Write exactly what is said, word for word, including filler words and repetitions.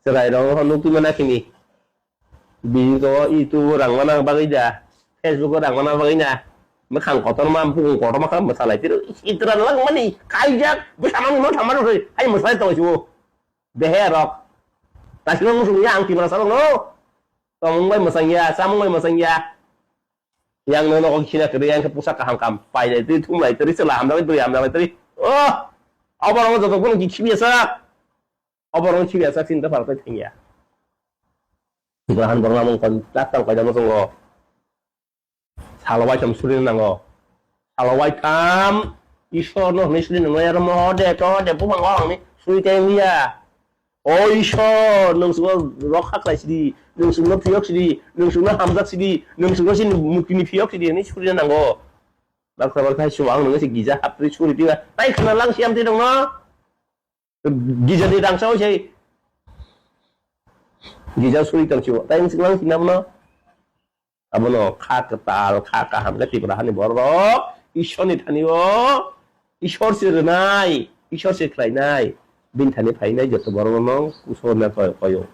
Chwrai rok nukwi mana kini. Bini to YouTube rang mana bagwi da. Facebook rang mana bagwi na. Mwkhang kotor ma, bukung kotor ma kha mwsalai tiro. Itra lang mani kaijak. Bwsa mang no thamar roi. Hai mwsalai to sibo. Behe rok. Tasino musung ya ang timra sarong no. Tomung bai mwsang ya, samung bai mwsang ya. Yang no no khina kri yang pusa kaham kam. Pai dai tri thum lai tri sela ham dai tri ham dai tri. Oh. Abar ang joto kun ki khibi sak. Abar ang khibi sak sin da phar tai thing ya. Ibrahim borna mung kon tak tang kai da mo songo. Salo waitham surina nango. Salo waitham Ishwar no hwnwi surina nango, aro mohode, tohode, buphang wahangni suri tei wngya. O Ishwar, nwng chwngno rokha khlai sidi, nwng chwngno phiyok sidi, nwng chwngno hamjak sidi, nwng chwngno chini muktini phiyok sidi hwnwi surina nango. Baksa baksa hai subo ang nungwi se gija hapri suri tiba. Tai khna lang siam ti dongno. Gija ni rang sao sei. Gija suri tang sibo. Tai nwng chwngno lang sinamno. Abono kha kwtal, kha kaham khe Tripura hani borok Ishorni thani o Ishor se rwnai, Ishor se khlainai, bini thani phainai joto borokno kusorna koi-, koyo.